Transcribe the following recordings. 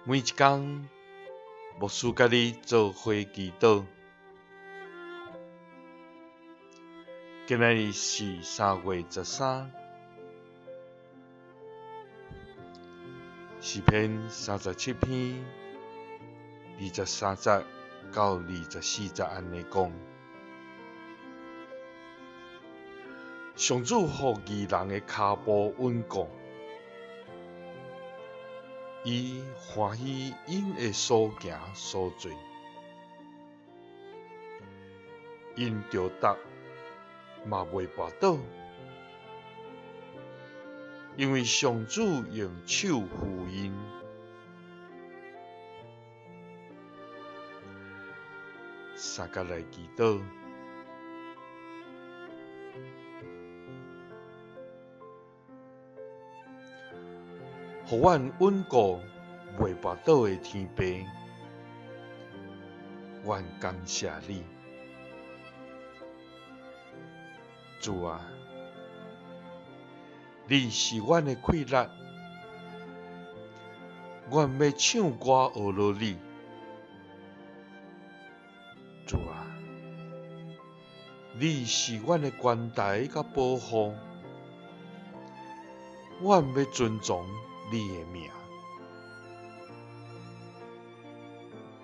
每一工，牧師佮你做伙祈禱。今仔日是3月13，詩篇37篇23節到24節按呢講：上主予義人的跤步穩固，伊歡喜𪜶的所行所做，𪜶著觸嘛袂跋倒，因為上主用手扶𪜶。三佮來祈禱，予阮穩固袂跋倒的天父，阮感謝你，主啊，你是阮的氣力，阮欲唱歌呵咾你。主啊，你是阮的關台佮保護，阮欲尊崇你的名。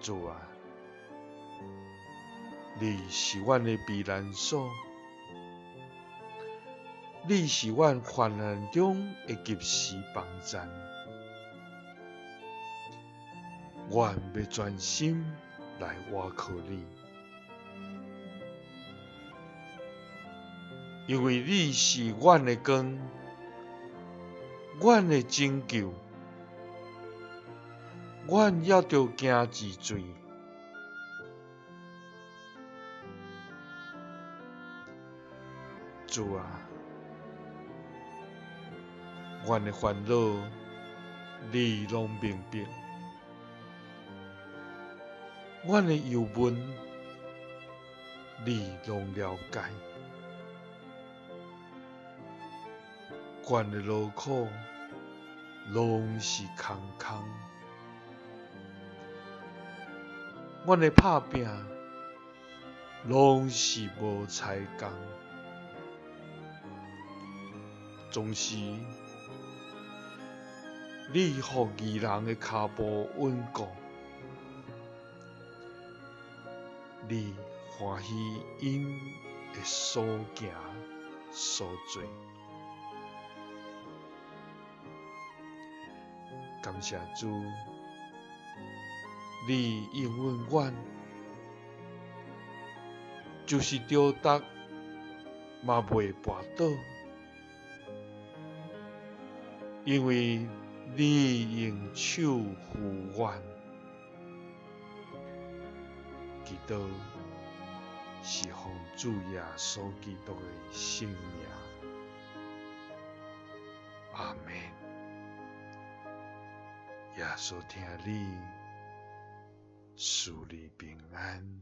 主啊，你是阮的避難所，你是阮患難中的及時幫贊，阮欲專心來倚靠你，因為你是阮的光，阮的拯救，阮猶著驚一罪。主啊，阮的煩惱你攏明白，阮的憂悶你攏了解，阮的勞苦攏是空空，阮的拍拚攏是無彩工，總是你予義人的跤步穩固，你歡喜𪜶的所行所做。感謝主，你應允阮，就是著觸嘛袂跋倒，因為你用手扶阮。祈禱是奉主耶穌基督的聖名，阿們。耶穌疼你，賜你平安。